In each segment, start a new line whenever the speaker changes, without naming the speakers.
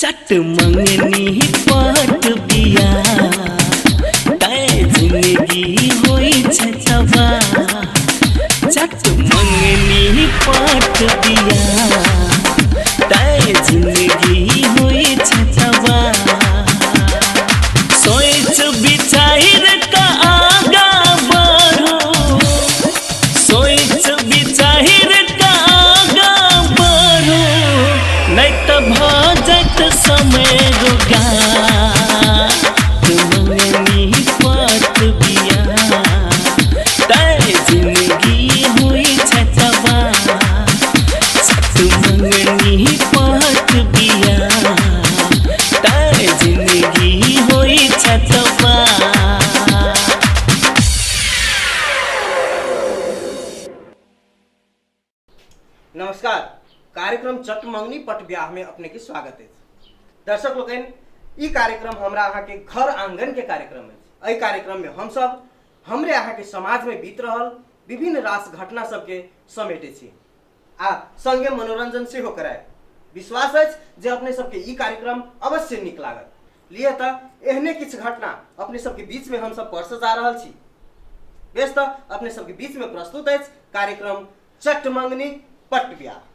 चट मंगनी पट बिया तै जिंदगी होइ छै तबाह। चट मंगनी पट बिया तै जिंदगी होइ छै तबाह। सोच विचार का आगा बढ़ो, सोच विचार का आगा बढ़ो, नहीं त भऽ जायत समय रोगा। मंगनी पट बिया तै जिंदगी होइ छै तबाह। चट मंगनी पट बिया तै जिंदगी होइ छै तबाह।
नमस्कार, कार्यक्रम चट मंगनी पट ब्याह में अपने के स्वागत अछि। दर्शक लोकनि, ई कार्यक्रम हमरा अहाँ के घर आंगन के कार्यक्रम अछि। एहि कार्यक्रम में हमसब हमरे अहाँ के समाज में बीत रहल विभिन्न रास घटना सबके समेटे छी आ संगे मनोरंजन सेहो करायब। विश्वास अछि जे अपने सबके ई कार्यक्रम अवश्य नीक लागत। लिए तऽ एहने किछु घटना अपने सबके बीच में हमसब परसऽ जा रहल छी। बेस, तऽ अपने सबके बीच में प्रस्तुत अछि कार्यक्रम चट मंगनी पट ब्याह।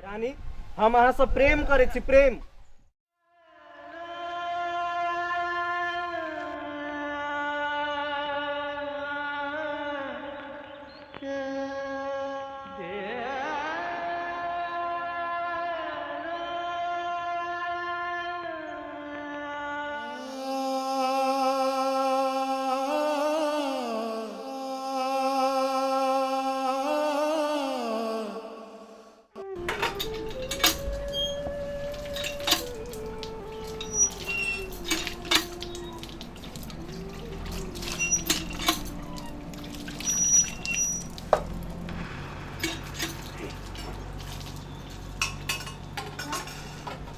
रानी, हम अहाँ से प्रेम करै छी, प्रेम।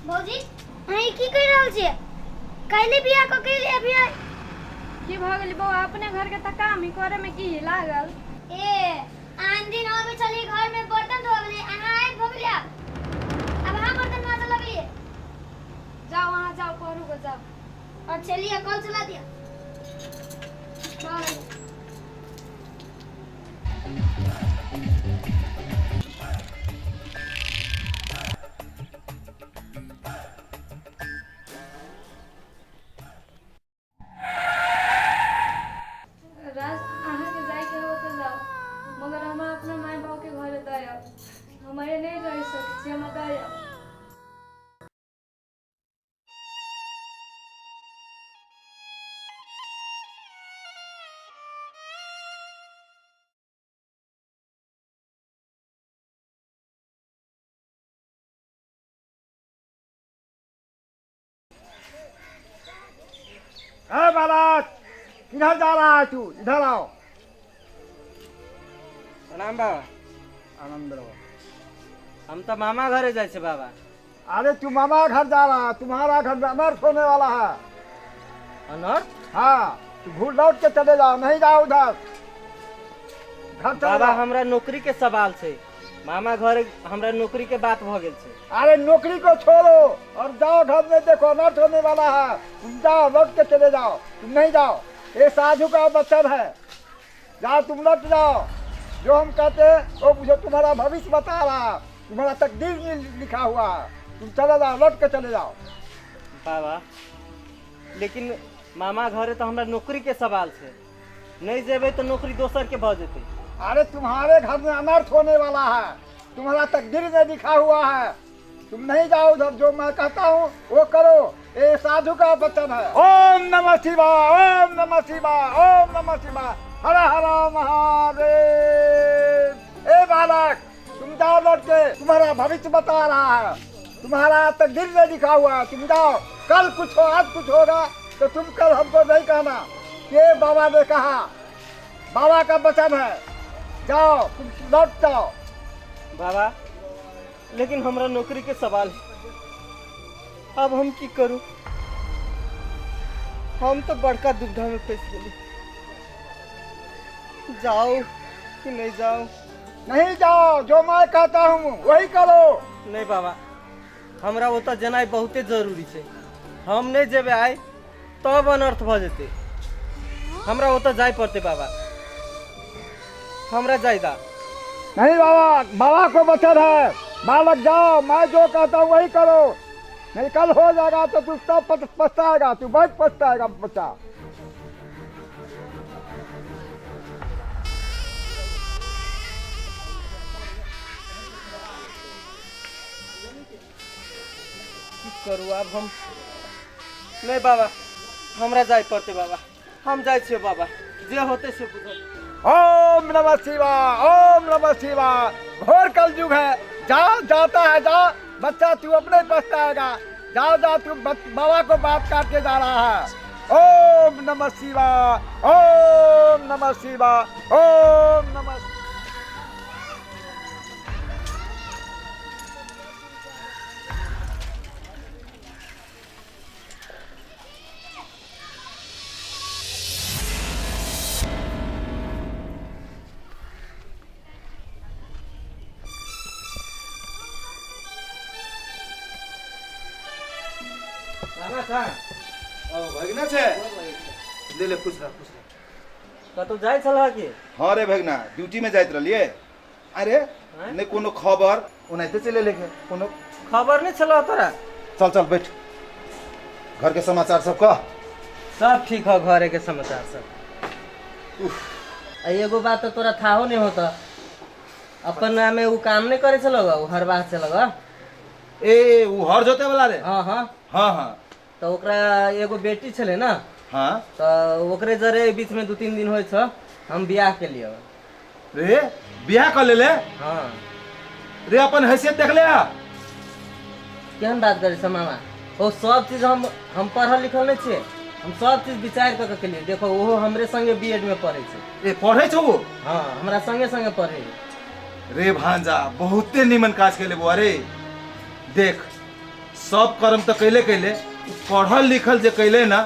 भौजी, अहाँ ई की कहि रहल छियै? काल्हि बियाह कऽ के एलियै अभी?
की भऽ गेलै बौआ? अपने घर के तऽ काम ही करे में की लागल?
ए आन दिन अबै छलियै घर में बर्तन धोअबले, अहाँ आबि भऽ गेलियै आब। आब अहाँ बर्तन माजऽ लगलियै।
जाओ, अहाँ जाओ, पढ़ू के जाओ।
अच्छा लिअ, कल चला दिअ। भऽ गेलै।
राज, अहाँके जाइके हो तऽ जाउ, मगर हमरा अपना माय बापके घरे दऽ आउ। हम एहि नहि रहि सकै छी, हमरा दऽ आउ।
अरे बालक, किधर जा रहा है तू? इधर आओ।
प्रणाम बाबा।
आनंद रहो।
हम तो मामा घरे जाइ छै बाबा।
अरे तू मामा घर जा रहा है, तुम्हारा घर में अनर्थ होने वाला है।
अनर्थ?
हाँ, तू घूर लौट के चले जाओ, नहीं जाओ उधर घर चले
बाबा,
जाओ।
हमरा नौकरी के सवाल छै, मामा घर हमरा नौकरी के बात भऽ गेल छै।
अरे नौकरी को छोड़ो और जाओ घर में, देखो अनर्थ होने वाला है। तुम जाओ, लौट के चले जाओ, तुम नहीं जाओ, ये साधु का वचन है। जाओ, तुम लौट जाओ। जो हम कहते हैं वो मुझे तुम्हारा भविष्य बता रहा है, तुम्हारा तकदीर में लिखा हुआ है। तुम चले जाओ, लौट के चले जाओ।
बाबा लेकिन मामा घरे तऽ हमरा नौकरी के सवाल छै, नहीं जेबै तऽ नौकरी दोसर के भऽ जेतै।
अरे तुम्हारे घर में अनर्थ होने वाला है, तुम्हारा तकदीर में लिखा हुआ है, तुम नहीं जाओ उधर, जो मैं कहता हूँ वो करो, ये साधु का वचन है। ओम नमः शिवाय, ओम नमः शिवाय, ओम नमः शिवाय, हर हर महादेव। ए बालक तुम जाओ लौट के, तुम्हारा भविष्य बता रहा है, तुम्हारा तकदीर में लिखा हुआ है, तुम जाओ, कल कुछ हो आज कुछ होगा तो तुम कल हमको नहीं कहना ये बाबा ने कहा, बाबा का वचन है, जाओ तुम लौट जाओ।
बाबा लेकिन हमरा नौकरी के सवाल है, अब हम की करूं? हम तो बड़का दुविधा में फंस गेली, जाओ कि नहीं जाओ?
नहीं जाओ, जो मैं कहता हूँ वही करो।
नहीं बाबा, हमरा ओतऽ जेनाइ बहुते जरूरी छै, हम नहीं जेबै आइ तब अनर्थ भऽ जेतै, हमरा ओतऽ जाय पड़तै बाबा, हमरा जाय दा।
नहीं बाबा, बाबा को वचन है, बालक जाओ, मैं जो कहता हूँ वही करो, नहीं कल हो जाएगा तो तू सब पछताएगा, तू बहुत पछताएगा बच्चा।
की करू आब हम? नहीं बाबा, हमरा जाय पड़तै बाबा, हम जाइ छियै बाबा, जे होतै से बुझल।
ओम नमः शिवाय, ओम नमः शिवाय। घोर कलयुग है, जा जाता है जा बच्चा, तू अपने पछताएगा, जा जा तू बाबा को बात काट के जा रहा है। ओम नमः शिवाय, ओम नमः शिवाय, ओम नमः।
भगना छे ले ले, खुश रह खुश रह।
कतौ जाइ छलह की?
हाँ रे भगना, ड्यूटी में जाइत रहलिए। अरे नहीं कोनो खबर ओनाहिते चले लेके, कोनो
खबर नहीं छलह तोरा?
चल चल बैठ, घर के समाचार सब कह।
सब ठीक हो, घरे के समाचार सब। एगो बात तो तोरा थाहो नहीं होता, अपन नामे उ काम नहीं करे छलह, उ हरबाह छलह।
ए उ हर जोते वाला रे?
हाँ हाँ
हाँ हाँ।
तो ओकरा एगो बेटी छले ना।
हाँ।
तो ओकरे जरे बीच में 2-3 दिन होय छ, हम बियाह के लिए।
रे बियाह कर लेले?
हाँ।
रे अपन हैसियत देख ले।
केहन बात करे छ मामा? ओ सब चीज हम पढ़ल लिखल नहीं छियै, हम सब चीज विचार क के लिए। देखो ओहो हमरे संगे बीएड में पढ़े छै।
ए पढ़े छौ वो?
हाँ, हमरा संगे संगे पढ़े।
रे भांजा बहुते निमन काज केले बो। अरे देख सब कर्म तो कैले कैले, पढ़ल लिखल जे कैले ना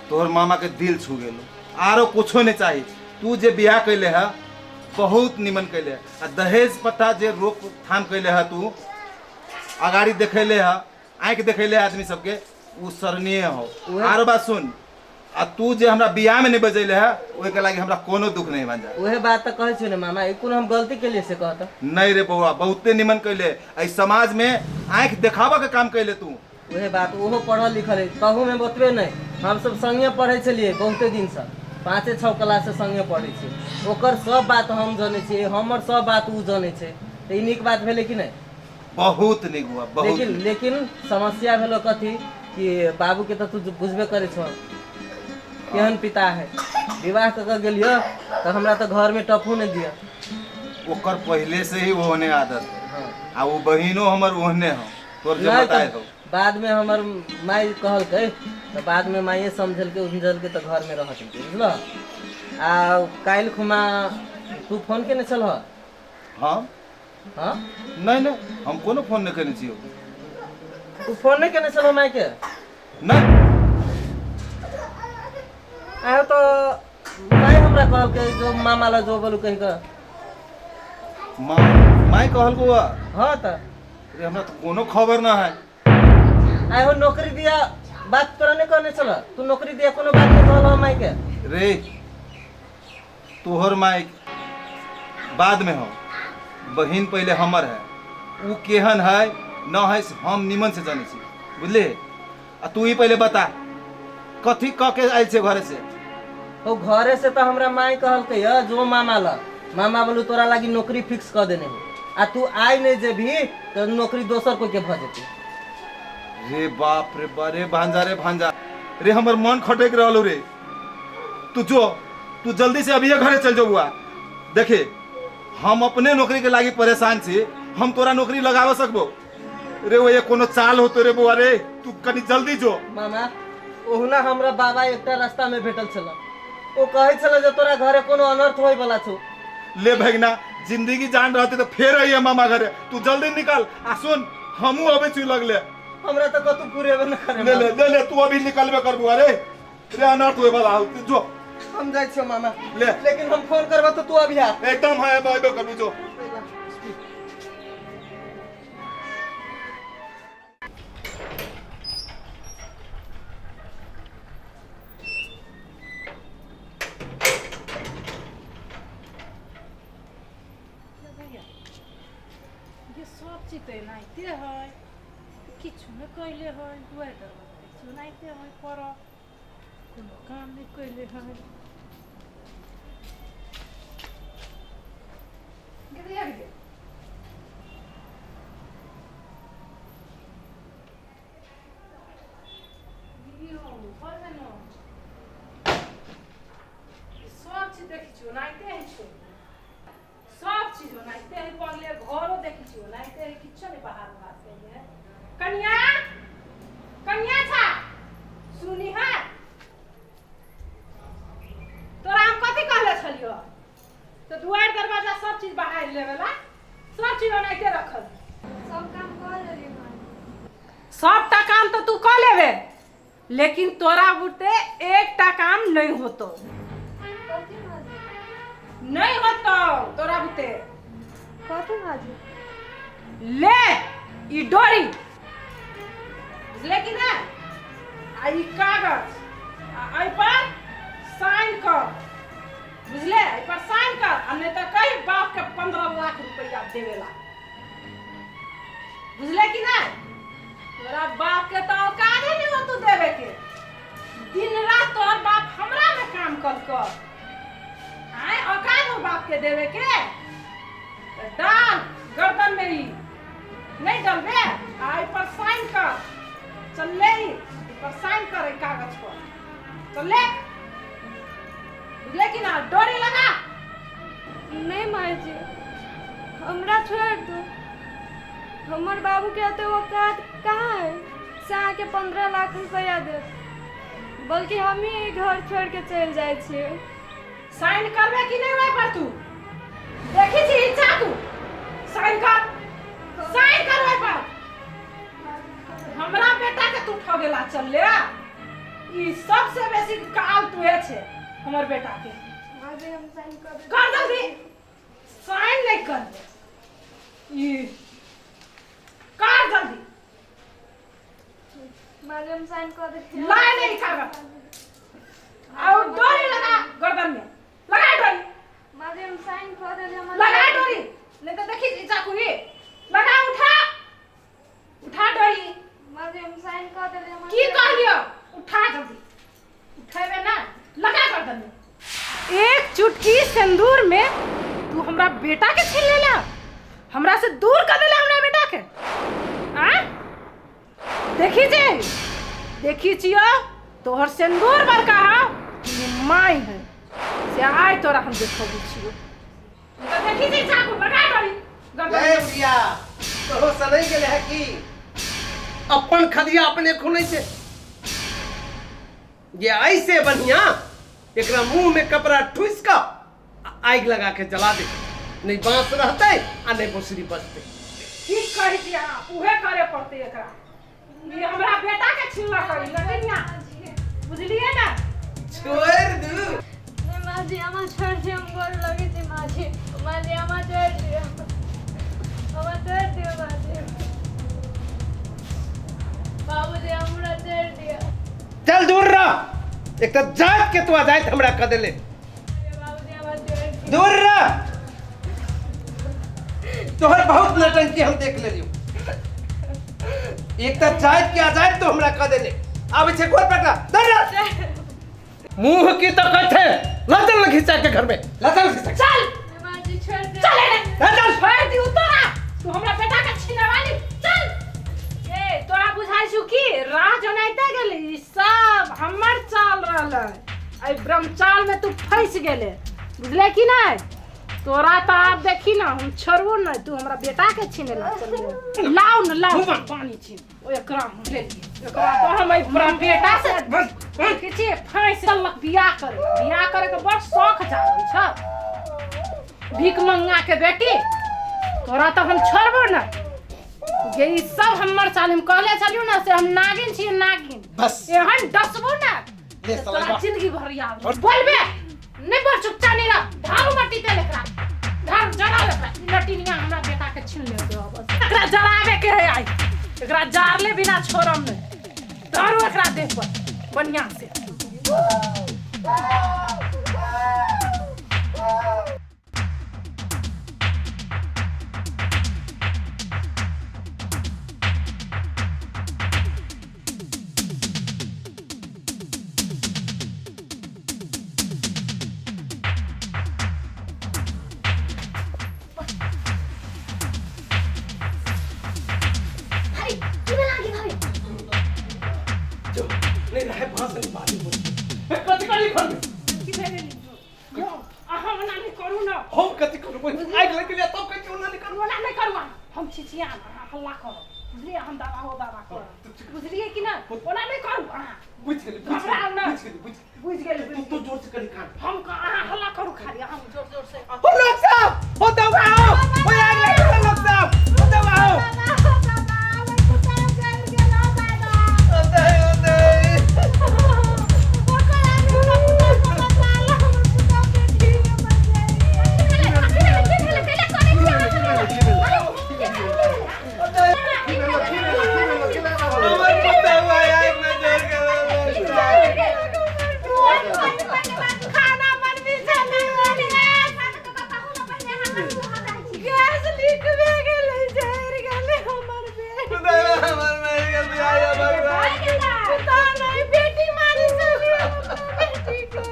तोहर मामा के दिल छू गेलो, आरो कुछो नहीं चाहिए। तू जे बियाह कैले है बहुत निमन कैले है, आ दहेज प्रथा जे रोकथाम कैले है, तू अगाड़ी देखैले है, आँखि देखैले है आदमी सबके, उ सराहनीय हो। आरो बात सुन, आ तू जे हमरा बियाह में नहीं बजैले है ओहिके लागि हमरा कोनो दुख नहीं बन जाए।
उहे बात तो कहै छियौ ने मामा, ई कोनो हम गलती केलिए से कहत
नहीं रे बौआ, बहुते निमन कैले, एहि समाज में आँखि देखाबऽ के काम कैले तू।
उहे बात, ओहो पढ़ल लिखल है, तहू में बतबे नहीं, हम सब संगे पढ़े छलिए बहुते दिन से, 5-6 क्लास से संगे पढ़े छियै, ओकर सब बात हम जनै छियै, हमर सब बात उ जनै छै, तऽ ई नीक बात भेलै कि नहि?
बहुत नीक हुआ, बहुत।
लेकिन लेकिन समस्या भेलो कथी कि बाबू के तऽ तू बुझबे करै छौ केहन पिता है, विवाह कऽ के गेलियो तऽ हमरा तऽ घर में टफू नहीं दिया।
ओकर पहले से ही ओहने आदत है।
हाँ।
आ वो बहिनो हमर ओहने हो, तोर जे बताए हो।
बाद में हमर माई कहलकै तऽ बाद में माइए समझलकै उमझलकै तऽ घर में रहत, बुझलह? आ काल्हि खुमा तू फोन केने छलह?
हाँ
हाँ?
नहीं नहीं, हम कोनो फोन नहीं केने छियौ।
तू फोन नहीं केने छलह माई के?
नहीं।
आयो तो माई हमरा कहलकै जो मामा ला जो बोलू कहि कऽ।
माई कहलको?
हाँ तऽ।
रे हमरा तो कोनो खबर ना है।
आयो नौकरी दिया बात तोरा नहीं कहने छलह? तू नौकरी दिया कोनो बात नहीं कहलह माई के?
रे तोहर माई बाद में हो, बहिन पहले हमर है, उ केहन है न है हम निमन से जानै छी, बुझले? आ तू ही पहिले बता कथी क के आयल छे घरे से?
ओ घरे से तो हमरा माई कहलकै ह जो मामा ल, मामा बोलू तोरा लागी नौकरी फिक्स कर देने हो, आ तू आइ नहीं जेबही तो नौकरी दोसर कोई के भ जेतै।
रे बाप रे बा, रे भांजा, रे भांजा रे, हमर मन खटक रहलो रे। तू जो, तू जल्दी से अभी घरे चल जो बुआ। देखे हम अपने नौकरी के लागी परेशान छी, हम तोरा नौकरी लगाव सकबो रे? वो ये कोनो चाल होतो रे बुआ रे, तू कनी जल्दी जो।
मामा ओहुना हमरा बाबा एकटा रास्ता में भेटल छल, ओ कहै छल जे तोरा घरे कोनो अनर्थ होय वाला छौ।
ले भगना, जिंदगी जान रहते तो फेर आइए मामा घरे, तू जल्दी निकल। आ सुन, हमू अबे छी लगले,
हमरा तो कतौ पुरेबे न करे।
ले ले ले ले, तू अभी निकलबे कर बुआ रे, रे अनर्थ होय वाला हो, तू जो।
हम जाइ छियो मामा।
ले,
लेकिन हम फोन करबो तो तू अभी आ।
एकदम है, मैं अबे करबू जो।
ये सब चीज तो एनाहिते है, किछु नहि कैले है, दुआरि दरवाजा किछु एनाहिते है, पर कोनो काम नहि कैले है। गे सब चीज देखै छियै ओनाहिते है छौ, सब चीज ओनाहिते है पड़ले, घरो देखै छियै ओनाहिते है, किछो नहि बाहर बाहर कैले है। कनिया, कनिया छा सुनी है, तोरा हम कथी कहले छलियो? तो दुआरि दरवाजा सब चीज बाहर लेवेला, सब चीज ओनाहिते रखल।
सब काम कर लेली माँ।
सबटा काम तो तू कऽ लेबे, लेकिन तोरा बुते एकटा काम नहीं होतो।
कथी माजी?
नहीं होतो तोरा बुते।
कथी माजी?
ले ई डोरी, बुझले कि ना, आ ई कागज, आ एहि पर साइन कर, बुझले? एहि पर साइन कर, आ नहीं तो कही बाप के 15 लाख रुपया देवेला, बुझले कि ना? तोरा बाप के तो औकात ही नहीं हो तू देवे के। दिन रात तोहर बाप हमरा में काम कर कर आए, औकात हो बाप के देवे के? तो डाल गर्दन में ही, नहीं डलबे आ पर साइन कर, चल ले ही पर साइन कर ई कागज पर, चल ले, बुझले कि ना? डोरी लगा।
नहीं माई जी, हमरा छोड़ दो, हमर बाबू के एते औकात कहाँ है से अहाँके 15 लाख रुपया देत, बल्कि हम ही घर छोड़ के चलि जाइ छियै।
साइन करबे कि नहीं ओहि पर? तू देखी छी ई चाकू, साइन कर, साइन कर ओहि पर। हमरा बेटा के तू ठगेला चल ले, ई सबसे बेसी काल तूहे छे हमर बेटा के।
माजी हम साइन कर देब।
कर जल्दी, साइन नहीं कर दे, ई कर जल्दी।
माजी हम साइन कर देब।
लाए नहीं कागज, और डोरी लगा गर्दन में, लगा डोरी।
माजी हम साइन कर देब।
लगा डोरी, नहीं तो देखी ई चाकू ही लगा, उठा उठा डोरी।
माजी हम साइन कर देब।
की कहलियो? उठा जल्दी, उठेबे ना, लगा गर्दन में। एक चुटकी सिंदूर में तू हमरा बेटा के छीन लेला, हमरा से दूर कर देला हमरा बेटा के। आ देखी जे, देखी छियो तोहर सिंदूर बड़का है, माई है से आय तोरा हम देखबू छियो। तो देखी जे चाकू लगा डोरी गर्दन
ए
में।
प्रिया, तो सनई गेले है कि अपन खदिया अपने खुनै छै? ये ऐसे बढ़िया एकरा मुंह में कपड़ा ठुस क आग लगा के जला दे, नहीं बांस रहते आ नहीं बोसरी बचते।
ठीक कहै छी अहाँ, उहे करे पड़तै एकरा। ई हमरा बेटा के छिनलक ई लड़किया, बुझलियै ना?
छोड़ दू।
नहीं माजी हमरा छोड़ दियौ, हम गोर लगै छी माजी। माजी हमरा छोड़ दियौ, हमरा छोड़ दियौ माजी। बाबूजी हमरा छोड़ दियौ।
चल दूर रह, एक तो जात के तू आजाद हमरा कर देले।
बाबूजी हमरा छोड़ दियौ।
दूर रह, तोहर बहुत नटंकी हम देख लेलियो। एक तो जात के आजाद तो हमरा कर देले,
आबै छै गोर पकड़ा दर
मुंह की ताकत है लचल न खिंचा के घर में
लचल खिंचा
चल
माँ जी छोड़ दे
चल रे
चल
छोड़ दी तोरा तू हमरा बेटा के छीनवाली चल ए तोरा बुझाइ छु कि राज ओनाइते गेली ई सब हमर चाल रहल है। एहि ब्रह्मचाल में तू फंस गेले बुझले कि नहीं तोरा तो आब देखी ना हम छोड़बो नहीं तू हमरा बेटा के छीने ला चल लाओ न लाओ पानी छीन ओ एकरा हम ले लिए एकरा तो हम एहि पूरा बेटा से देखै छियै फांसि देलक बियाह करे के बड़ शौख जागल छ भीख मंगा के बेटी तोरा तो हम छोड़बो ना गे ई सब हमर चाल हम कहले छलियो ना से हम नागिन छी नागिन
बस
एहन डसबो ना
ले
से
साला
तोरा
बा।
जिंदगी भर याद रह। बोलबे नहीं बोल चुपचाप नहीं रह धारू मट्टी तेल एकरा धारू जरा एकरा ई लटिनिया हमरा बेटा के छीन ले दो बस एकरा जराबे के है आई एकरा जारले बिना छोड़म नहीं धारू एकरा देह पर बढ़िया से
भाभी की भेल अहाँके भाभी
जो नहीं रहे भाषण नहीं बात बोल कथि करी घर में
की भेल यौ अहाँ ओना नहि करू ना
हम कथि करू आगि लग गेलै तब कथि ओना नहीं करू
ओना नहि करू अहाँ हम छिछिया अहाँ हल्ला करब बुझलियै हम दादा हो बाबा करब बुझलियै कि ना ओना नहि करू अहाँ
बुझि गेली
घबराउ ना।
बुझि गेली बुझि
बुझि गेली
गेली तू जोर से करी कान
हम अहाँ हल्ला करू खाली हम जोर जोर से
ओ लोग साहब ओ दवा आओ ओ आग लग गेलै लोग साहब ओ दवा आओ ओ दे ओ दे हमर पुता हुआ आग में जल गेलै लोग साहब
गैस लीक भए गेलै जरि गेलै हमर बेटी
हमर मरि गेल बुझाइया भगवान
पता नहीं बेटी मारी चली हमर बेटी के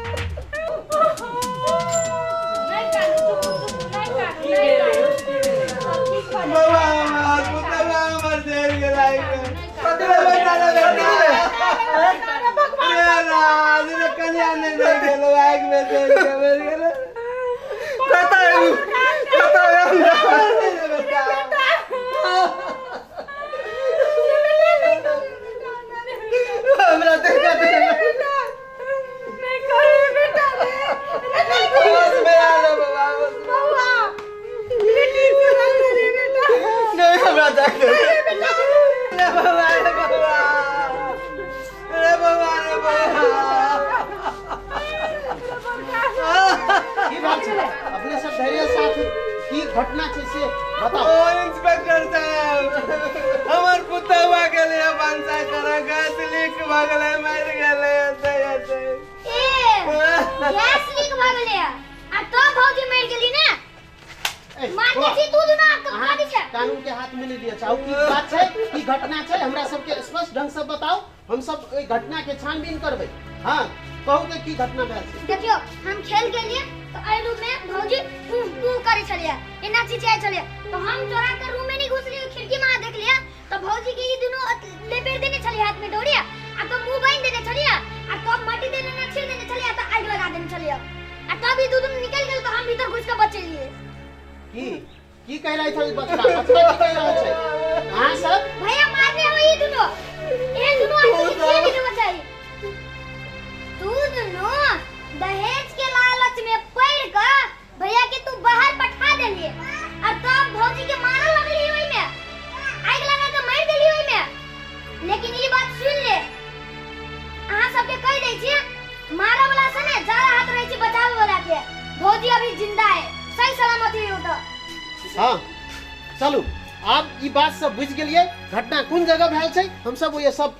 बाबा हमर पुता हमर जल गेल आग में कथि भेलै बेटा रे बेटा रे राज रे कन्या नहीं जल गेल आग में जल के मरि गेल कतऽ कतऽ बेटा हमरा देखा दे
नहीं करे बेटा रे
बस में आ लो बाबा बस
बउआ बेटी से रे बेटा
नहीं हमरा जाके रे बाबा रे बाबा रे बाबा रे बाबा
की बात छै अपने सब धैर्य साथ की घटना छै से बताओ
ओ इंस्पेक्टर साहब हमर पुतौआ गेलै भनसा करऽ गैस लीक भऽ गेलै मरि गेलै एतै एतै
ए गैस लीक भऽ गेलै आ तब भौजी मरि गेली ने
ए,
मारने
बौआ,
छी तू दुना
अहाँ
कपड़ा छै
कानून के हाथ में नहीं लिअ चाहू की बात छै की घटना छै हमरा सबके स्पष्ट ढंग से बताओ हम सब ओहि घटना के छानबीन करबै हाँ कहू तऽ की घटना भेल छै
देखियो हम खेल गेलिए तो एहि रूम में भौजी ऊ ऊ करे छलिए एना चिचियाइ छलिए तो हम चोरा के रूम में नहीं घुसलिए खिड़की में देख लिया तो भौजी के ई दुनू लेपेट देने छलिए हाथ में डोरिया आ तो मुंह बांध देने छलिए आ तब माटी देने ना छील देने छलिए तो आग लगा देने छलिए आ तब ई दुनू निकल गेल तो हम भीतर घुस के बचलिए
की की कहि रहल छै बच्चा बच्चा की कहि रहल छै अहाँ सब
भैया मारने हो ई दुनू ए दुनू आदमी के किए नहीं बचाई तू दुनू दहेज के लालच में पड़ के भैया के तू बाहर पठा देलिए और तब भौजी के मारे लगली ओई में आग लगा के मार देली ओई में लेकिन ई बात सुन ले अहाँ सबके कह दै छी मारे वाला से ने ज्यादा हाथ रहे छी बचावे वाला के भौजी अभी जिंदा है सही सलामत है तो
हाँ चलू आब ई बात सब बुझि गेलियै घटना कोन जगह भेल छै हम सब ओहि सब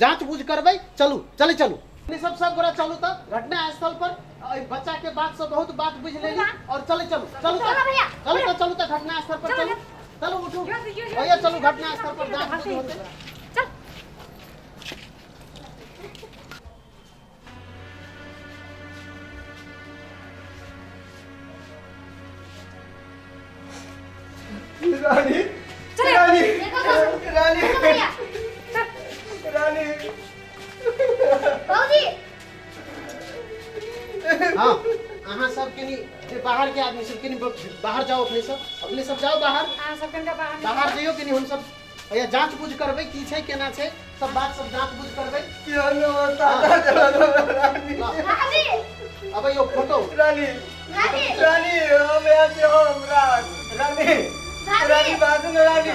जांच बुझ करबै चलू चले चलू अपने सब सब गोरा चलू तऽ घटना स्थल पर एहि बच्चा के बात सब बहुत बात बुझि लेली और चले चलू चलू
चलो
तऽ
भैया।
चलू तऽ चलू तऽ घटना स्थल पर चलू चलू उठू भैया चलू घटना स्थल पर जांच बुझ होतै
चल
रानी,
चले।
रानी,
देखो तो।
रानी,
देखो भैया।
रानी।
बाबूजी।
हाँ, अहाँ सब के जे बाहर के आदमी सब के बाहर जाओ, अपने सब, अपने सब जाओ बाहर।
अहाँ सब कनिका बाहर।
बाहर जइयो के हम सब भैया जांच बुझ करबै, की छै केना छै, सब बात सब जांच बुझ करबै।
क्यों न सादा रानी।
भाभी।
अब यो फोटो।
रानी,
भाभी।
रानी, हम ऐसे हम राज। रानी, रानी बाजू न रानी।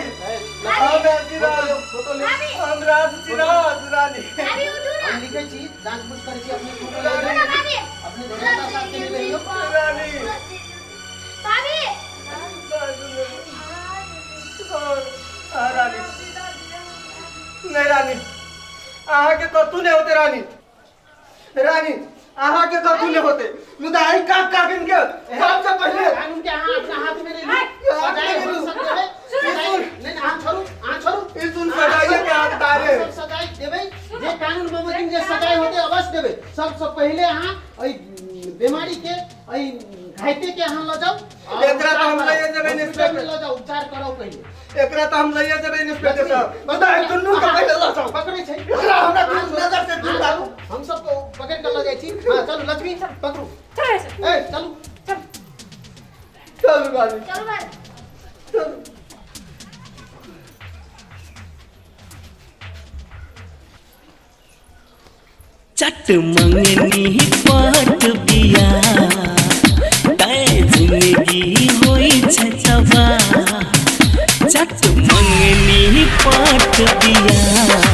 हम ऐसे राज।
फोटो ले।
भाभी।
हम राज चिराज रानी।
भाभी उठू ना।
हम लिखै छी, जांच बुझ करै छी, अपने फोटो ले।
उठू ना भाभी।
अपने दादा साहब के ले लियो।
रानी।
भाभी।
बाजू न। हाँ रानी। नहीं रानी, अहाँ के कतू नहीं होते रानी। रानी, अहाँ के कतू नहीं होते, मुदा एहि काक काकिन के सबसे पहिले
कानून के अहाँ अपना हाथ में ले ली। सजाए हो सकता है।
सुन।
नहीं, अहाँ छोड़ू, अहाँ छोड़ू।
ई सुन सजाइए के हकदार है।
सब सजाए देबै, जे कानून बमोजिम जे सजाए होते अवश्य देबै। सबसे पहिले अहाँ एहि बीमारी के, एहि घायते के अहाँ लऽ जाउ।
एकरा तऽ हम लइए जेबै इंस्पेक्टर।
लऽ जाउ, उपचार कराउ पहिले।
एकरा तऽ हम लइए जेबै इंस्पेक्टर साहब, मुदा एहि दुनू के पहिले लऽ जाउ।
पकड़ै छै
एकरा हमरा दूर नजर से दूर करू।
हम सब पकड़ के लऽ जाइ छी। हाँ चलू लक्ष्मी, पकड़ू।
चले।
ए चलू।
चल।
चलू रानी।
चलू भाभी।
चलू।
चट मंगनी पट बिया तै जिंदगी होई छै तबाह। चट मंगनी पट बिया।